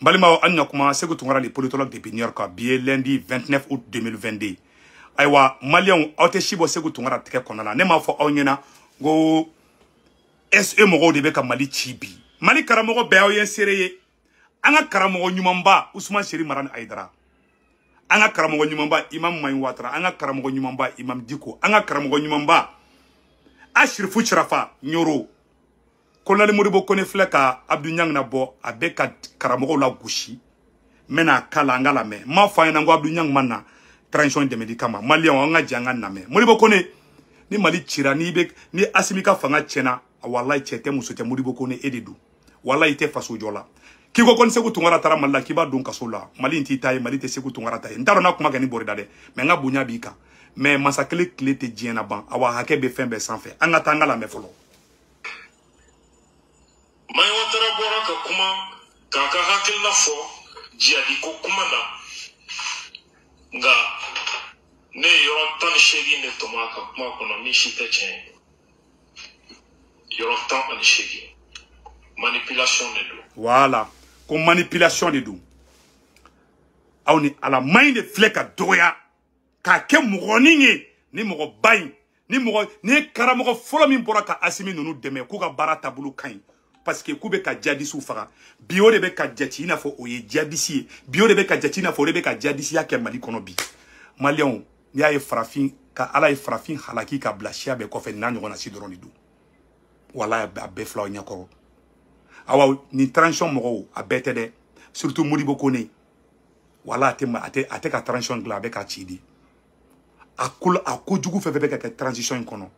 Balimaw, an ɲa kuma Sékou Tounkara, le politologue depuis New York. Bi ye lundi 29 août 2022. Ayiwa maliyɛnw, aw tɛ si bɔ Sékou Tounkara tɛgɛ kɔnɔna na. Ne m'a fɔ aw ɲɛna ko SE mɔgɔw de bɛ ka Mali ci bi. Mali karamɔgɔ bɛɛ, aw ye seere ye. An ka karamɔgɔ ɲumanba Ousmane Seri Marani Hayidara, an ka karamɔgɔ ɲumanba Imam Mayi Ouattara, an ka karamɔgɔ ɲumanba Imam Diko, an ka karamɔgɔ ɲumanba Ashirifu Sirafa Ɲoro, Colonel Modibo Kone filɛ ka Abdou Niang na bɔ, a bɛ ka karamɔgɔw la gosi. N bɛna k'a la, an ka lamɛn. N m'a fɔ a ɲɛna ko Abdou Niang ma na transition dɛmɛli kama. Maliyɛnw, an ka jɛ an ka lamɛn. Modibo Kone, ni Mali cira, n'i bɛ ni Asimi ka fanga tiɲɛna, walayi cɛ tɛ, muso tɛ, Modibo Kone, e de don. Walayi i tɛ faso jɔ la. K'i ko ni Sékou Tounkara taara Mali la, k'i b'a don kaso la. Mali in t'i ta ye, Mali tɛ Sékou Tounkara ta ye. N t'a dɔn n'a kuma kɛ ni bɔrida dɛ, mais n ka bonya b'i kan. Mais masa kelen tile tɛ diɲɛ na ban. Awa, hakɛ bɛ fɛn bɛɛ sanfɛ. An ka taa, an ka lamɛn fɔlɔ. Mayi Ouattara bɔra ka kuma k'a ka hakilina fɔ jihadi ko kuma na, nka ne ye yɔrɔ 18 de tɔmɔ a ka kuma kɔnɔ min si tɛ tiɲɛ ye. Yɔrɔ 18, manipulation de don. Voilà, ko manipulation de don. Aw ni Ala, ma ɲi de filɛ ka dɔgɔya k'a kɛ mɔgɔnin ye. Ni mɔgɔba in, ni mɔgɔ ni ye karamɔgɔ fɔlɔ min bɔra ka Asimi ninnu dɛmɛ k'u ka baara taabolo ka ɲi, parce que k'u bɛ ka jadisiw faga bi, o de bɛ ka jate i n'a fɔ o ye jadisi ye bi, o de bɛ ka jate i n'a fɔ o de bɛ ka jadisiya kɛ Mali kɔnɔ bi. Maliyɛnw, n'i y'a ye farafin ka Ala ye farafin halaki ka bila siya bɛɛ kɔfɛ, nin n'a ɲɔgɔnna si dɔrɔn de don. Walayi, a bɛɛ filaw ɲɛkɔrɔ. Awa, nin transition mɔgɔw, a bɛɛ tɛ dɛ, surtout Modibo Kone. Wala a tɛ ka transition dilan, a bɛ ka ci de. A ko a kojugu fɛn fɛn bɛ ka kɛ transition in kɔnɔ,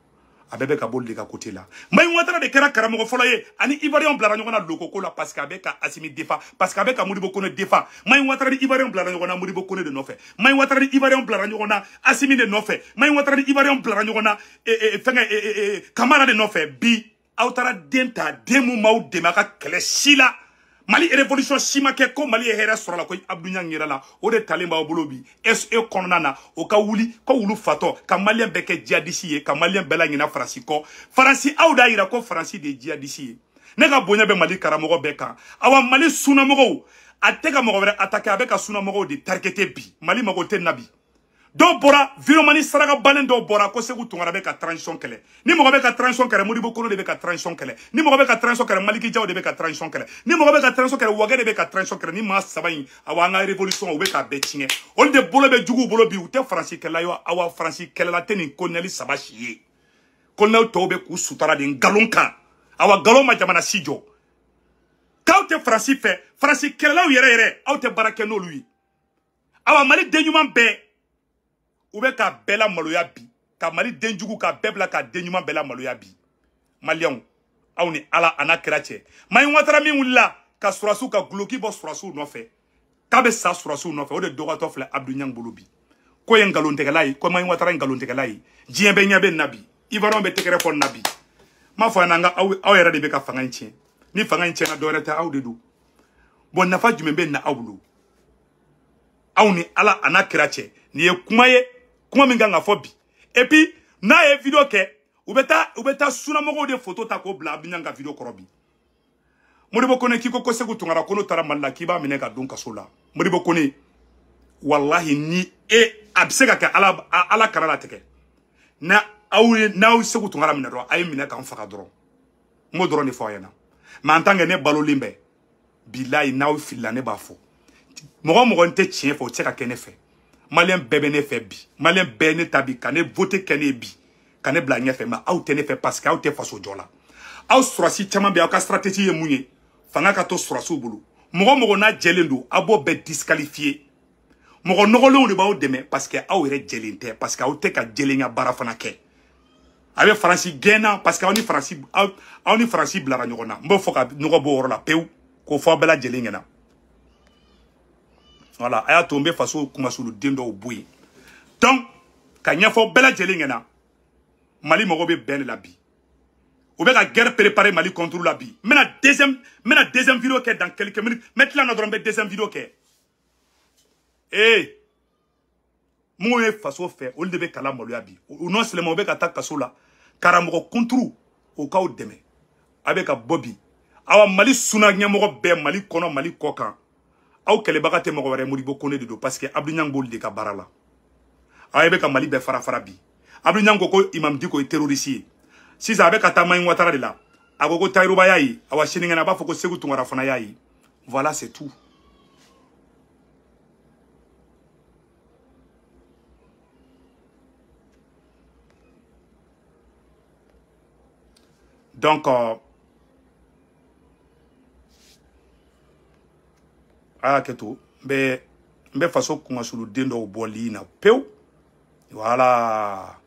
a bɛɛ bɛ ka bɔ de ka côté la. Mayi Ouattara de kɛra karamɔgɔ fɔlɔ ye ani Ivoirien bilara ɲɔgɔn na loko ko la, parce que a bɛ ka Asimi défend, parce que a bɛ ka Modibo Kone défend. Mayi Ouattara ni Ivoirien bilara ɲɔgɔn na Modibo Kone de nɔfɛ. Mayi Ouattara ni Ivoirien bilara ɲɔgɔn na Asimi de nɔfɛ. Mayi Ouattara ni Ivoirien bilara ɲɔgɔn na fɛngɛ Kamara de nɔfɛ. Bi aw taara den ta, den mun m'aw dɛmɛ a ka kɛlɛ si la, Mali révolution si ma kɛ ko Mali ye hɛrɛ sɔrɔ la, ko Abdou Niang yɛrɛ la, o de talen b'aw bolo bi SE kɔnɔna na. O ka wuli ko wulu fatɔ ka maliyɛn bɛɛ kɛ jihadisi ye, ka maliyɛn bɛɛ laɲina Faransi kɔ. Faransi, aw d'a yira ko Faransi de ye jihadisi ye. Ne ka bonya bɛ Mali karamɔgɔ bɛɛ kan. Awa, Mali sunamɔgɔw, a tɛ ka mɔgɔ wɛrɛ attaquer, a bɛ ka sunamɔgɔw de targeter bi. Mali mago tɛ na bi. Dɔw bɔra viromani saraka balen, dɔw bɔra ko Sékou Tounkara bɛ ka transition kɛlɛ. Ni mɔgɔ bɛ ka transition kɛlɛ, Modibo Kone de bɛ ka transition kɛlɛ. Ni mɔgɔ bɛ ka transition kɛlɛ, Maliki Jaw de bɛ ka transition kɛlɛ. Ni mɔgɔ bɛ ka transition kɛlɛ, Wage de bɛ ka transition kɛlɛ. Ni maa saba in, awa, an ka révolution, u bɛ k'a bɛɛ tiɲɛ. Olu de bolo bɛ juguw bolo bi. U tɛ Faransi kɛlɛla ye. Awa, Faransi kɛlɛla tɛ nin colonel saba si ye. Colonel tɔw bɛ k'u sutara de nkalon kan. Awa, nkalon ma jamana si jɔ. K'aw tɛ Faransi fɛ, Faransi kɛlɛlaw yɛrɛ yɛrɛ, aw tɛ baara kɛ n'olu ye. Awa, Mali den ɲuman bɛɛ, u bɛ ka bɛɛ la maloya bi, ka Mali den jugu ka bɛɛ bila ka den ɲuman bɛɛ la maloya bi. Maliyɛnw, aw ni Ala a n'a kira cɛ, Mayi Ouattara min wulila ka surasiw ka guloki bɔ surasiw nɔfɛ, k'a bɛ sa surasiw nɔfɛ, o de dɔgɔtɔ filɛ Abdou Niang bolo bi, ko ye nkalontigɛla ye, ko Mayi Ouattara ye nkalontigɛla ye. Diɲɛ bɛɛ ɲɛ bɛ nin na bi. Ivoirien bɛ tɛgɛrɛ fɔ nin na bi. N m'a fɔ a ɲɛna, an ka aw yɛrɛ de bɛ ka fanga in tiɲɛ. Ni fanga in tiɲɛna, dɔwɛrɛ tɛ, aw de don. Bon, nafa jumɛn bɛ nin na aw bolo? Aw ni Ala a n'a kira cɛ, nin ye kuma ye, kuma min kan ka fɔ bi. Et puis n'a ye vidéo kɛ, u bɛ taa sunamɔgɔw de photo ta k'o bila Abdou Niang ka vidéo kɔrɔ bi. Modibo Kone, k'i ko Sékou Tounkara ko n'o taara Mali la, k'i b'a minɛ ka don kaso la. Modibo Kone, walahi, ni e a bɛ se ka kɛ, Ala Ala kana latigɛ na aw ye, n'aw Sékou Tounkara minɛ dɔrɔn, a ye minɛ k'an faga dɔrɔn. N b'o dɔrɔn de fɔ aw ɲɛna. Mais en tant que ne balolen bɛ, bilayi, n'aw filila, ne b'a fɔ, mɔgɔ mɔgɔ n tɛ tiɲɛ fɔ, o tɛ se ka kɛ ne fɛ. Maliyɛn bɛɛ bɛ ne fɛ bi, maliyɛn bɛɛ ne ta bi, ka ne vote kɛ ne ye bi, ka ne bila ɲɛfɛ. Mais aw tɛ ne fɛ, parce que aw tɛ faso jɔ la. Aw sɔrɔsi caman bɛ, aw ka stratégie ye mun ye? Fanga ka to sɔrɔsiw bolo. Mɔgɔ mɔgɔ n'a jɛlen don, aw b'o bɛɛ disqualifier. Mɔgɔ nɔgɔlenw de b'aw dɛmɛ, parce que aw yɛrɛ jɛlen tɛ, parce que aw tɛ ka jɛlenya baara fana kɛ. A bɛ Faransi gɛnna, parce que aw ni Faransi bilara ɲɔgɔn na. N b'o fɔ ka nɔgɔ bɔ o yɔrɔ la pewu, k'o fɔ aw bɛɛ lajɛlen ɲɛna. Voilà, a y'a to n bɛ faso kumasulu den dɔw bɔ yen. Donc ka ɲɛfɔ bɛɛ lajɛlen ɲɛna, Mali mago bɛ bɛn de la bi. U bɛ ka guerre préparer Mali contre la bi. N bɛna deuxième vidéo kɛ dans quelques minutes. N bɛ tila na dɔrɔn, n bɛ deuxième vidéo kɛ. Ee, minnu ye faso fɛ, olu de bɛ kala maloya bi. Non seulement u bɛ ka taa kaso la, karamɔgɔ kunturu o k'aw dɛmɛ, a bɛ ka bɔ bi. Awa, Mali suna ɲɛmɔgɔ bɛɛ, Mali kɔnɔ, Mali kɔ kan. Aw kɛlɛbaga tɛ mɔgɔ wɛrɛ Modibo Kone de don parce que Abdou Niang b'olu de ka baara la. Aw bɛ ka Mali bɛɛ fara fara bi. Abdou Niang ko ko Imam Dicko ye terroriste ye. Sisan a bɛ ka taa Mayi Ouattara de la. A ko ko Tayiruba y'a ye, awa sinikɛnɛ a b'a fɔ ko Sekou Tounkara fana y'a ye. Voilà, c'est tout. Donc, a y'a kɛ to n bɛ faso kunkasuluden dɔw bɔ lin na pewu. Voilà.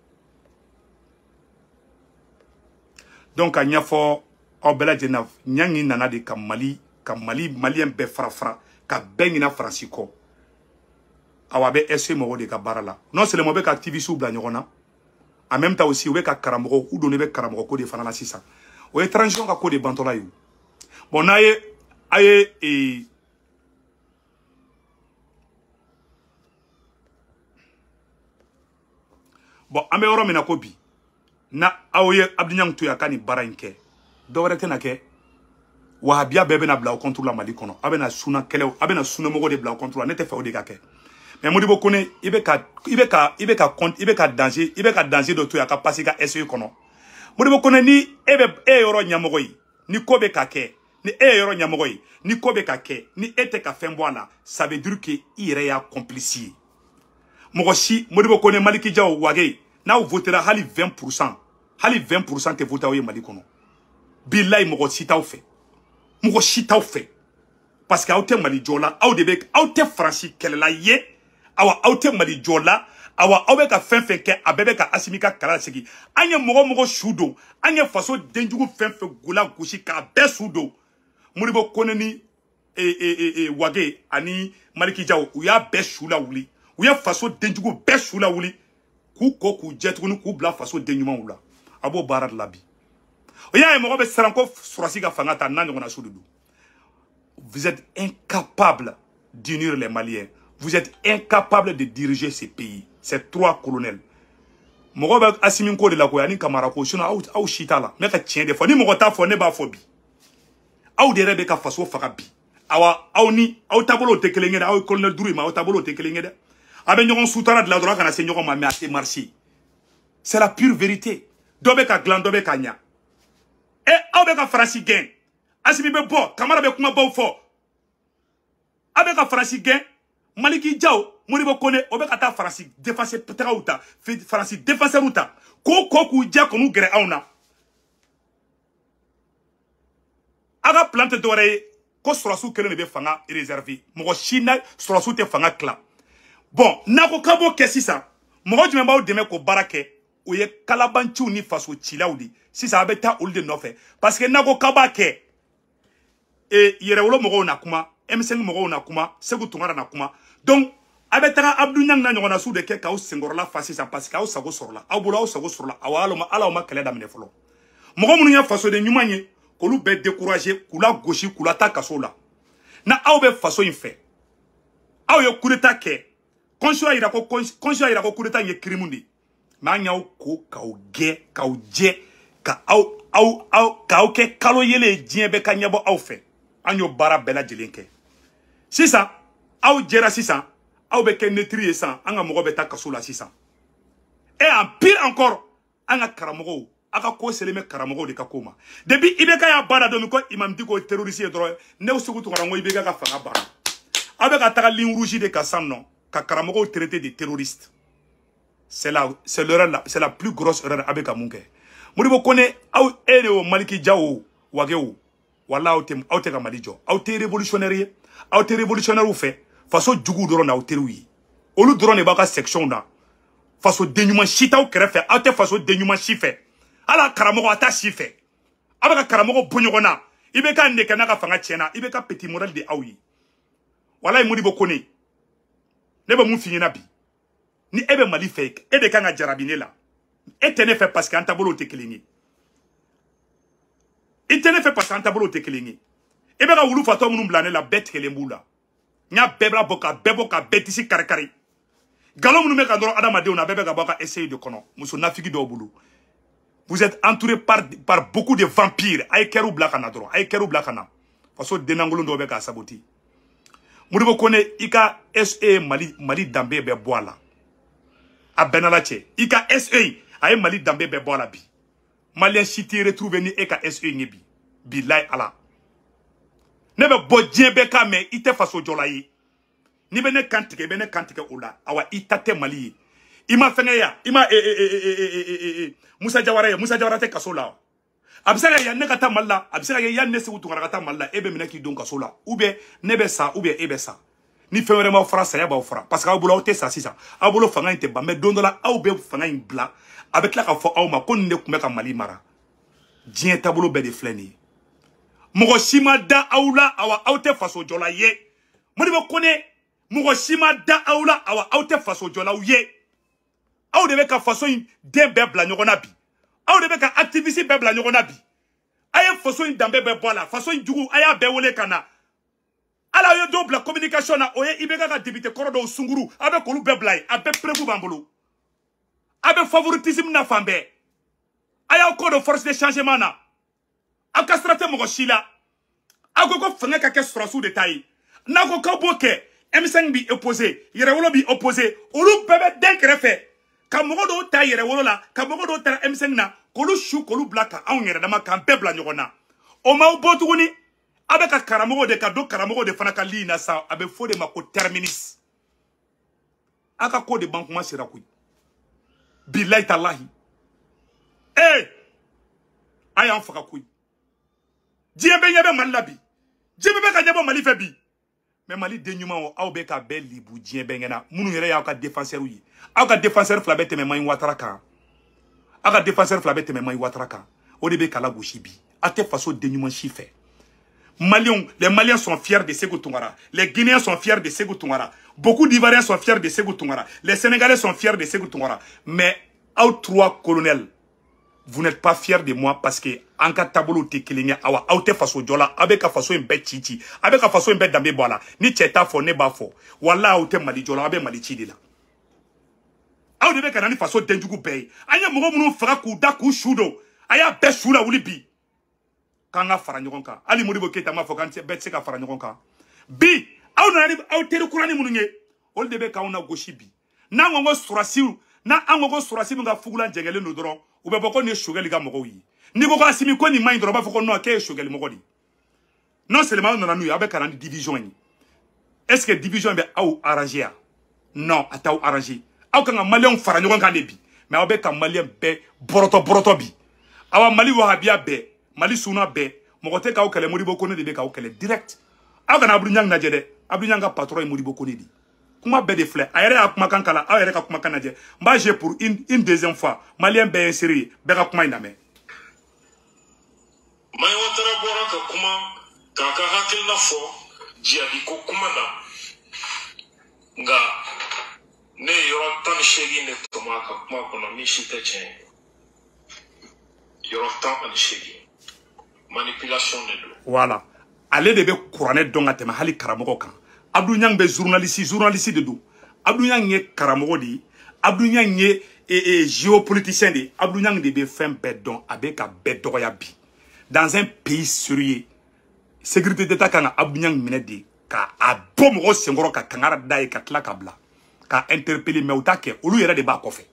Donc, a ɲɛfɔ aw bɛɛ lajɛlen na, Ɲangi nana de ka Mali maliyɛn bɛɛ fara fara ka bɛɛ ɲina Faransi kɔ. Awa a bɛ SE mɔgɔw de ka baara la. Non seulement u bɛ ka activistes bila ɲɔgɔn na, en même temps aussi u bɛ ka karamɔgɔ u donnen bɛ karamɔgɔ ko de fana la sisan. O ye transition ka ko de bantɔla ye. Bon, n'a ye a ye bon, an bɛ yɔrɔ min na ko bi, na aw ye Abdou Niang to yen a ka nin baara in kɛ, dɔ wɛrɛ tɛna kɛ. Wahabiya bɛɛ bɛna bila aw contre la Mali kɔnɔ. A bɛna suna kɛlɛw, a bɛna sunamɔgɔw de bila aw contre la. Ne tɛ fɛ o de ka kɛ. Mais Modibo Kone, i bɛ ka danger dɔ to yen a ka passer ka SE kɔnɔ. Modibo Kone, ni e bɛ e yɔrɔ ɲɛmɔgɔ ye, ni ko bɛ ka kɛ, ni e ye yɔrɔ ɲɛmɔgɔ ye, ni ko bɛ ka kɛ, ni e tɛ ka fɛn bɔ a la, ça veut dire que i yɛrɛ y'a complice ye. Mɔgɔ si, Modibo Kone, Maliki Diaw, Wage, n'aw votera hali 20%, hali 20% tɛ vote aw ye Mali kɔnɔ. Bilayi, mɔgɔ si t'aw fɛ. Mɔgɔ si t'aw fɛ. Parce que aw tɛ Mali jɔ la, aw de bɛ, aw tɛ Faransi kɛlɛla ye, awa aw tɛ Mali jɔ la, awa aw bɛ ka fɛn fɛn kɛ, a bɛɛ bɛ ka Asimi ka kala sigi. An ye mɔgɔ mɔgɔ su don, an ye faso denjugu fɛn fɛn gola gosi k'a bɛɛ su don. Modibo Kone ni Wage ani Maliki Diaw, u y'a bɛɛ su lawuli. U ye faso denjugu bɛɛ su lawuli k'u ko k'u jɛ tuguni k'u bila faso den ɲumanw la. A b'o baara de la bi. O y'a ye mɔgɔ bɛ siran ko sɔrɔsi ka fanga ta n'a ɲɔgɔnna su de don. Vous êtes incapable d'unir les Maliens. Vous êtes incapable de diriger ces pays. Ces trois colonels. Mɔgɔ bɛ Asimi ko de la koyi ani Kamara ko, sinon aw si t'a la. Ne ka tiɲɛ de fɔ. Ni mɔgɔ t'a fɔ, ne b'a fɔ bi. Aw de yɛrɛ bɛ ka faso faga bi. Awa aw ni aw taabolow tɛ kelen ye dɛ. Aw ye colonel duuru ye, mais aw taabolow tɛ kelen ye dɛ. A bɛ ɲɔgɔn sutara de la dɔrɔn a kana se ɲɔgɔn ma, mais a tɛ marcher. C'est la pure vérité. Dɔ bɛ ka dilan, dɔ bɛ ka ɲa. E aw bɛ ka Faransi gɛn. Asimi bɛ bɔ, Kamara bɛ kumabaw fɔ. Aw bɛ ka Faransi gɛn. Maliki Diaw, Modibo Kone, o bɛ ka taa Faransi défenseur tagaw ta, Faransi défenseur ta. Ko ko k'u jɛ k'u gɛrɛ anw na. Aw ka plan tɛ dɔwɛrɛ ye ko sɔrɔsiw kelen de bɛ fanga réserver. Mɔgɔ si na sɔrɔsiw tɛ fanga tila. Bon, n'a ko k'a b'o kɛ sisan, mɔgɔ jumɛn b'aw dɛmɛ k'o baara kɛ? O ye kalabanciw ni faso cilaw de. Sisan a bɛ taa olu de nɔfɛ. Parce que n'a ko k'a b'a kɛ, yɛrɛwolo mɔgɔw na kuma, M5 mɔgɔw na kuma, Sekou Tounkara na kuma. Donc, a bɛ taga Abdou Niang na ɲɔgɔnna su de kɛ k'aw senkɔrɔla fa sisan parce que aw sago sɔrɔla. Aw bolo aw sago sɔrɔla. Awa ala aw ma kɛlɛ daminɛ fɔlɔ. Mɔgɔ minnu ye fasoden ɲuman ye, k'olu bɛɛ décourager, k'u la gosi, k'u la taa kaso la. Na aw bɛ faso in fɛ, aw ye coup d'état kɛ. Constitution yira ko constitution yira ko coup d'état ye crime de. Mais an y'aw ko k'aw gɛ, k'aw jɛ, ka aw aw aw k'aw kɛ kalo yelen ye diɲɛ bɛɛ ka ɲɛbɔ aw fɛ. An y'o baara bɛɛ lajɛlen kɛ. Sisan aw jɛra sisan, aw bɛ kɛ neutre ye sisan, an ka mɔgɔ bɛ taa kaso la sisan. Et en pire encore, an ka karamɔgɔw, aw ka ko selen bɛ karamɔgɔw de ka ko ma. Depuis IBK y'a baara don min ko Imam Dicko ye terroriste ye dɔrɔn, ne Sekou Tounkara ko IBK ka fanga banna. Aw bɛ ka taga ligne rouge de kan sisan nɔ, ka karamɔgɔw traiter de terroriste. C'est la c'est l'erreur la, c'est la plus grosse erreur a bɛ ka mun kɛ. Modibo Kone, aw e de o Maliki Diaw o, Wage o, wala aw tɛ ka Mali jɔ. Aw tɛ révolutionnaire ye, aw tɛ révolutionnaire fɛ. Faso juguw dɔrɔn n'aw teriw ye. Olu dɔrɔn de b'aw ka section na. Faso den ɲuman si t'aw kɛrɛfɛ, aw tɛ faso den ɲuman si fɛ. Ala karamɔgɔ a t'a si fɛ. Aw bɛ ka karamɔgɔ bɔ ɲɔgɔn na. I bɛ ka nin de kɛ n'a ka fanga tiɲɛna, i bɛ ka petit modèle de aw ye. Walayi Modibo Kone, ne bɛ mun f'i ɲɛna bi? Ni e bɛ Mali fɛ, e de kan ka jarabi ne la. E tɛ ne fɛ parce que an taabolow tɛ kelen ye. I tɛ ne fɛ parce que an taabolow tɛ kelen ye. I bɛ ka wulu fatɔ minnu bila ne la, bɛɛ tigɛlen b'u la. N y'a bɛɛ labɔ ka bɛɛ bɔ ka bɛɛ disi kari kari. Nkalon minnu bɛ ka nɔrɔ adamadenw na, a bɛɛ bɛ ka bɔ a ka essayer de kɔnɔ. Muso nafigi dɔw bolo. Vous êtes entouré par beaucoup de vampires. A ye kɛriw bila ka na dɔrɔn. A ye kɛriw bila ka na. Faso dennangolon dɔw bɛ k'a saboter. Modibo Kone i ka SE Mali danbe bɛɛ bɔ a la. A bɛnna la cɛ. I ka SE a ye Mali danbe bɛɛ bɔ a la bi. Malien si t'i retrouver ni e ka SE ye bi. Bilayi Ala. Ne bɛ bɔ diɲɛ bɛɛ kan mɛn i tɛ faso jɔla ye. N'i bɛ ne kan tigɛ i bɛ ne kan tigɛ o la. Awa i ta tɛ Mali ye. I ma fɛngɛ ya i ma Musa Jawara ye. Musa Jawara tɛ kaso la. A bɛ se ka yan ne ka taa Mali la, a bɛ se ka kɛ yan ne Segu Tunkara ka taa Mali la, e bɛ minɛ k'i don kaso la, ou bien ne bɛ sa, ou bien e bɛ sa. Ni fɛn wɛrɛ m'aw fara, saya b'aw fara, parce que aw bolo aw tɛ sa sisan, aw bolo fanga in tɛ ban, mais don dɔ la aw bɛ fanga in bila, a bɛ tila k'a fɔ aw ma ko nin de tun bɛ ka Mali mara. Diɲɛ taabolo bɛɛ de filɛ nin ye. Mɔgɔ si ma da aw la, awa aw tɛ faso jɔla ye. Modibo Kone, mɔgɔ si ma da aw la, awa aw tɛ faso jɔlaw ye. Aw de bɛ ka faso in den bɛɛ bila ɲɔgɔn na bi. Aw de bɛ ka activiste bɛɛ bila ɲɔgɔn na bi. A ye faso in danbe bɛɛ bɔ a la, faso in jugu a y'a bɛɛ wele ka na. Ala ye dɔw bila communication na, o ye IBK ka député kɔrɔ dɔw sunkuru, a bɛ k'olu bɛɛ bila yen, a bɛɛ preuve b'an bolo. A bɛ favoritisme na fan bɛɛ. A y'aw kɔ don force de changement na. Aw ka sira tɛ mɔgɔ si la. Aw ko ko fanga ka kɛ sɔrɔsiw de ta ye. N'a ko k'aw b'o kɛ, M5 b'i opposé, Yɛrɛwolo b'i opposé, olu bɛɛ bɛ den kɛrɛfɛ. Ka mɔgɔ dɔw ta Yɛrɛwolo la, ka mɔgɔ dɔw ta M5 na, k'olu su k'olu bila ka anw yɛrɛ dama k'an bɛɛ bila ɲɔgɔn na. O m'aw bɔ tuguni. A bɛ ka karamɔgɔ de ka don karamɔgɔ de fana ka ligne na sa, a bɛ fɔ de ma ko terminus. A ka ko de ban kuma sera koyi. Bilayi talahi. A y'an faga koyi. Diɲɛ bɛɛ ɲɛ bɛ Mali la bi. Diɲɛ bɛɛ bɛ ka ɲɛbɔ Mali fɛ bi. Mais Mali den ɲumanw, aw bɛ ka bɛɛ libu diɲɛ bɛɛ ɲɛna. Minnu yɛrɛ y'aw ka défenseur ye. Aw ka défenseur fila bɛ tɛmɛ Mayi Watara kan. Aw ka défenseur fila bɛ tɛmɛ Mayi Watara kan. O de bɛ kala gosi bi. Aw tɛ faso den ɲuman si fɛ. Maliens, les Maliens sont fiers de Sékou Tounkara. Les Guinéens sont fiers de Sékou Tounkara. Beaucoup d'Ivoiriens sont fiers de Sékou Tounkara. Les Sénégalais sont fiers de Sékou Tounkara. Mais aw trois colonels, vous n'êtes pas fiers de moi parce que an ka taabolo tɛ kelen ye. Awa aw tɛ faso jɔ la, aw bɛ ka faso in bɛɛ ci ci, aw bɛ ka faso in bɛɛ danbe bɔ a la. Ni cɛ t'a fɔ, ne b'a fɔ. Walahi aw tɛ Mali jɔ la, aw bɛ Mali ci de la. Aw de bɛ ka na ni faso denjugu bɛɛ ye. An ye mɔgɔ minnu faga k'u da k'u su don, a y'a bɛɛ su lawuli bi. K'an ka fara ɲɔgɔn kan. Hali Modibo Keyita m'a fɔ k'an bɛɛ tɛ se ka fara ɲɔgɔn kan. Bi aw nana ni aw teri kurani minnu ye, olu de bɛ k'anw lagosi bi. N'an ko ko sɔrɔsiw, n'an ko ko sɔrɔsi min ka fugulan jɛngɛlen don dɔrɔn, u bɛ bɔ ko nin ye Sogɛli ka mɔgɔw ye. N'i ko ko Asimi ko nin man ɲi dɔrɔn, u b'a fɔ ko non, k'e ye Sogɛli mɔgɔ de ye. Non seulement aw nana n'u ye, aw bɛ ka na ni division ye. Est-ce que division bɛ aw arranger ya? Non, a t'aw arranger. Aw kan ka Maliyɛnw fara ɲɔgɔn kan de bi. Mais aw bɛ ka Maliyɛn bɛɛ bɔrɔtɔ bɔrɔtɔ bi. Awa Mali wahabiya bɛɛ, Mali suna bɛɛ, mɔgɔ tɛ k'aw kɛlɛ, Modibo Kone de bɛ k'aw kɛlɛ direct. Aw kana Abdou Niang lajɛ dɛ. Abdou Niang ka patron ye Modibo Kone de ye. Kuma bɛɛ de filɛ. A yɛrɛ y'a kumakan kala, aw yɛrɛ ka kumakan lajɛ. N b'a jouer pour une deuxième fois. Maliyɛn bɛɛ ye seere ye, bɛɛ ka kuma in lamɛn. Mayi Watara bɔra ka kuma k'a ka hakilina fɔ jihadi ko kuma na, nka ne ye yɔrɔ 18 de tɔmɔ a ka kuma kɔnɔ min si tɛ tiɲɛ ye. Yɔrɔ 18 manipulation de don. Voilà, ale de bɛ kuranɛ dɔn ka tɛmɛ hali karamɔgɔ kan. Abdou Niang bɛ journaliste de don. Abdou Niang ye karamɔgɔ de ye. Abdou Niang ye géopoliticien de ye. Abdou Niang de bɛ fɛn bɛɛ dɔn, a bɛ ka bɛɛ dɔgɔya bi. Dans un pays sérieux, sécurité d'État kan ka Abdou Niang minɛ de ka a bɔ mɔgɔ senkɔrɔ ka kangara da ye ka tila ka bila ka interpeller, mais u t'a kɛ, olu yɛrɛ de b'a kɔfɛ.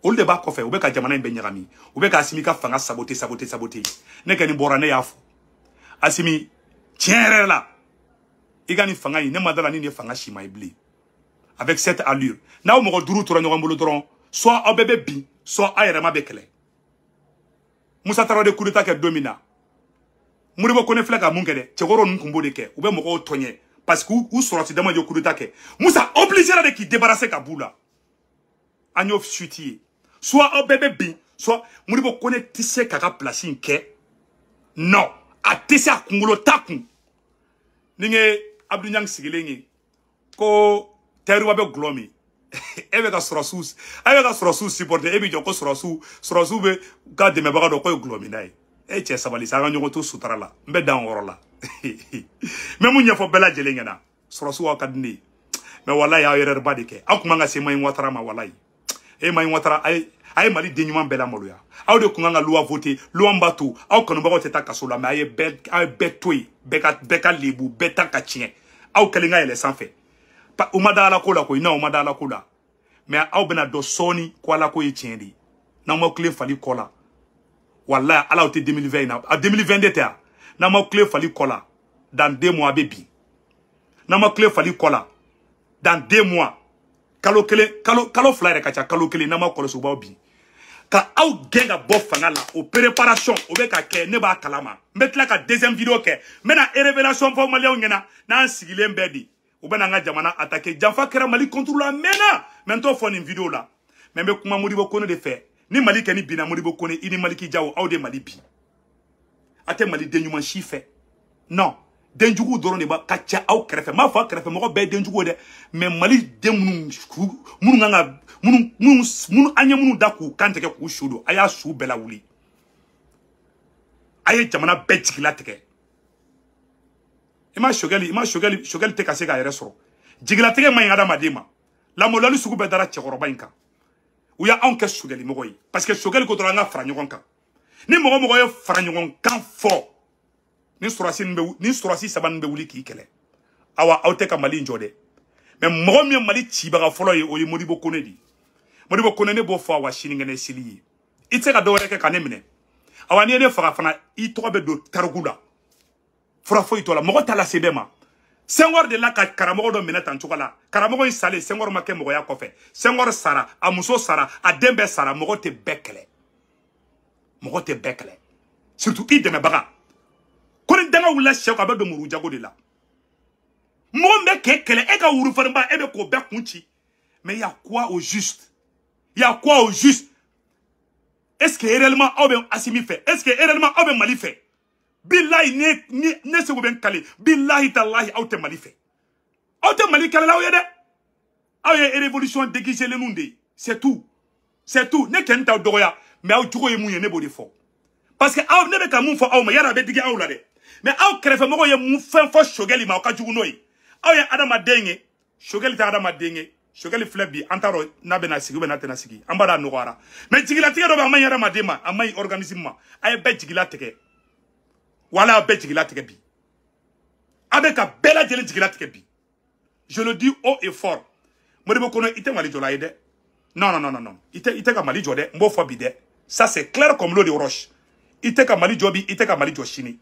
Olu de b'a kɔfɛ, u bɛ ka jamana in bɛɛ ɲagami. U bɛ ka Asimi ka fanga saboter, saboter, saboter. Ne kɔni bɔra, ne y'a fɔ. Asimi, tiɲɛ yɛrɛ la, i ka nin fanga in, ne ma da la ni nin ye fanga si ma ye bilen. Avec cette allure, n'aw mɔgɔ 5 tora ɲɔgɔn bolo dɔrɔn, soit aw bɛɛ bɛ bin, soit aw yɛrɛ ma bɛ kɛlɛ. Musa Tarawele coup d'état kɛ don min na, Modibo Kone filɛ ka mun kɛ dɛ, cɛkɔrɔw ninnu tun b'o de kɛ, u bɛ mɔgɔw tɔɲɛ parce que u sɔrɔsi dama ye coup d'état kɛ. Musa obligé de k'i débarrasser ka b'u la. An y'o suite ye. Soit aw bɛɛ bɛ bin, soit Modibo Kone tɛ se k'a ka place in kɛ. Non, a tɛ se, a kunkolo t'a kun. Ni n ye Abdou Niang sigilen ye ko Tayiruba bɛ gulɔ min, e bɛ ka sɔrɔsiw, e bɛ ka sɔrɔsiw supporter, e bɛ jɔ ko sɔrɔsiw bɛ ka dɛmɛbaga dɔ k'o ye gulɔ minna ye. E cɛ sabali sa, an ka ɲɔgɔn to sutura la. N bɛ dan o yɔrɔ la. N bɛ mun ɲɛfɔ bɛɛ lajɛlen ɲɛna, sɔrɔsiw aw ka di ne ye, mais walayi aw yɛrɛ ba de kɛ. Aw kun man ka se Mayi Watara ma, walayi. E Mayi Watara, a ye Mali den ɲuman bɛɛ lamaloya. Aw de kun kan ka loi voter, loi min b'a to aw kanubagaw tɛ taa kaso la, mais a ye bɛɛ to yen, bɛɛ ka lebu, bɛɛ ta ka tiɲɛ. Aw kelen ka yɛlɛ sanfɛ. U ma da ala ko la koyi, non, u ma da ala ko la. Mais aw bɛna dɔn sɔɔni ko ala ko ye tiɲɛ de ye. N'aw ma tile fali kɔ la, walahi ala aw tɛ 2020 in na, a 2022 tɛ yan. N'aw ma tile fali kɔ la, dans 2 mois a bɛ bin. N'aw ma tile fali kɔ la, dans 2 mois, kalo kelen, kalo 2 yɛrɛ ka ca, kalo kelen, n'aw ma kɔlɔsi u b'aw bin. Ka aw gɛn ka bɔ fanga la, o préparation o bɛ ka kɛ, ne b'a kalama. N bɛ tila ka deuxième vidéo kɛ, n bɛna révélation fɔ maliyɛnw ɲɛna, n'an sigilen bɛɛ de. U bɛna an ka jamana attaquer, janfa kɛra Mali contre la mɛnna, mais n t'o fɔ nin vidéo la. Mais n bɛ kuma Modibo Kone de fɛ. Ni Mali kɛ ni binna Modibo Kone, i ni Maliki Jaw, aw de Mali bi. A tɛ Mali den ɲuman si fɛ. Non, den jugu dɔrɔn de b'a ka ca aw kɛrɛfɛ. N b'a fɔ aw kɛrɛfɛ mɔgɔ bɛɛ ye den jugu ye dɛ, mais Mali den minnu kan ka minnu an ye minnu da k'u kan tigɛ k'u su don, a y'a su bɛɛ lawuli. A ye jamana bɛɛ jigilatigɛ. I ma Choguel tɛ ka se k'a yɛrɛ sɔrɔ. Jigilatigɛ man ɲi adamaden ma. Lamɔlɔli sugu bɛɛ dara cɛkɔrɔba in kan. U y'anw kɛ Choguel mɔgɔ ye. Parce que Choguel ko dɔrɔn an ka fara ɲɔgɔn kan. Ni mɔgɔ ye fara ɲɔgɔn kan fɔ, ni sɔrɔsi 3 nin bɛ wuli k'i kɛlɛ. Awa aw tɛ ka Mali in jɔ dɛ. Mais mɔgɔ min ye Mali cibaga fɔlɔ ye, o ye Modibo Kone de ye. Modibo Kone ne b'o fɔ awa sinikɛnɛ seli ye. I tɛ se ka dɔ wɛrɛ kɛ ka ne minɛ. Awa n'i ye ne faga fana, i tɔgɔ bɛ don tariku la. Fura foyi t'o la, mɔgɔ t'a lase bɛɛ ma. Senghor de la ka karamɔgɔ dɔ minɛ tan cogo la. Karamɔgɔ in salen, Senghor ma kɛ mɔgɔya kɔfɛ. Senghor sara, a muso sara, a den bɛɛ sara, mɔgɔ tɛ bɛɛ kɛlɛ. Mɔgɔ tɛ bɛɛ kɛlɛ. Surtout i dɛmɛbaga. Ko ni danga wulila sɛ kan, a bɛ don muru jago de la. Mɔgɔ min bɛ k'e kɛlɛ, e ka wuru farinba, e bɛ k'o bɛɛ kun ci. Mais il y a quoi au juste? Il y a quoi au juste? Est-ce que réellement aw bɛ Assimi fɛ? Est-ce que réellement aw bɛ Mali fɛ? Billahi ne segu bɛ n kale, billahi talahi aw tɛ Mali fɛ. Aw tɛ Mali kɛlɛlaw ye dɛ. Aw ye révolution déguisée lenw de ye. C'est tout. C'est tout. Ne kɛ n t'aw dɔgɔya, mais aw jogo ye mun ye, ne b'o de fɔ. Parce que aw ne bɛ ka mun fɔ aw ma, yala a bɛ digi aw la dɛ. Mais aw kɛrɛfɛmɔgɔw ye mun fɛn fɔ Choguel ma, aw ka jugu n'o ye. Aw ye adamaden ye, Choguel tɛ adamaden ye. Choguel filɛ bi, an t'a dɔn n'a bɛna sigi ou bien n'a tɛna sigi. An b'a dɔn a nɔgɔyara. Mais jigilatigɛ dɔ bɛ, a man ɲi adamaden ma, a man ɲi organisme ma. A ye bɛɛ jigilatigɛ. Wala bɛɛ jigilatigɛ bi. A bɛ ka bɛɛ lajɛlen jigilatigɛ bi. Je le dis haut et fort. Modibo Kone, i tɛ Mali jɔla ye dɛ. Non, non, non, non, non. I tɛ ka Mali jɔ dɛ. N b'o fɔ bi dɛ. Ça c'est clair comme l'eau de roche. I tɛ ka Mali jɔ bi, i tɛ ka Mali jɔ sini.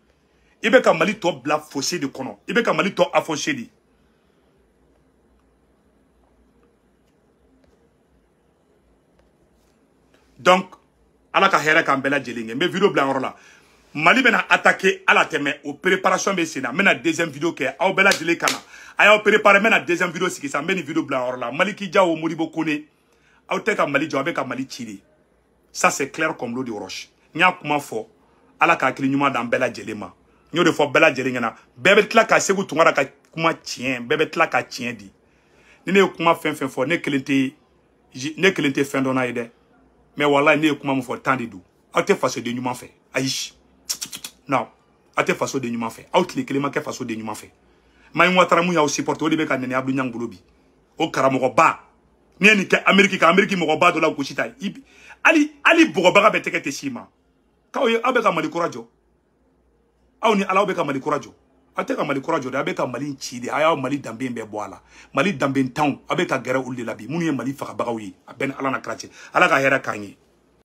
I bɛ ka Mali tɔ bila fossé de kɔnɔ. I bɛ ka Mali tɔ affossé de. Donc, ala ka hɛrɛ k'an bɛɛ lajɛlen ye. N bɛ vidéo bila yɔrɔ la. Mali bɛna attaquer ala tɛmɛ, o préparation bɛ sen na. N bɛna deuxième vidéo kɛ, aw bɛɛ lajɛlen ka na. A y'aw préparer, n bɛna deuxième vidéo sigi sisan, n bɛ nin vidéo bila yɔrɔ la. Maliki Jaw, Modibo Kone, aw tɛ ka Mali jɔ, aw bɛ ka Mali ci de. Ça c'est clair comme l'eau de roche. N y'a kuma fɔ, ala ka hakili ɲuman d'an bɛɛ lajɛlen ma. N y'o de fɔ bɛɛ lajɛlen ɲɛna. Bɛɛ bɛ tila ka Segu Tunkara ka kuma tiɲɛ, bɛɛ bɛ tila ka tiɲɛ di. Ni ne ye kuma fɛn fɛn fɔ, ne kelen tɛ fɛn dɔnna ye dɛ. Mais walahi ne ye kuma min fɔ, temps de don. Aw tɛ fasoden ɲuman fɛ. Ayi. Non, aw tɛ fasoden ɲuman fɛ. Aw tile kelen ma kɛ fasoden ɲuman fɛ. Mayi Ouattara mun y'aw supporter, o de bɛ ka nɛni Abdou Niang bolo bi. O karamɔgɔba. N'i ye nin kɛ Amérique kan, Amérique mɔgɔba dɔ la gosi ta ye. Hali bɔgɔbaga bɛɛ tɛgɛ tɛ s'i ma. K'aw ye, aw bɛ ka Mali kura jɔ. Aw ni Ala, aw bɛ ka Mali kura jɔ. Aw tɛ ka Mali kura jɔ dɛ, aw bɛ ka Mali ci de. A y'aw Mali danbe bɛɛ bɔ a la. Mali danbe tanw, aw bɛ ka gɛrɛ olu de la bi. Minnu ye Mali fagabagaw ye, a bɛɛ ni Ala na kira cɛ. Ala ka hɛrɛ k'an ye.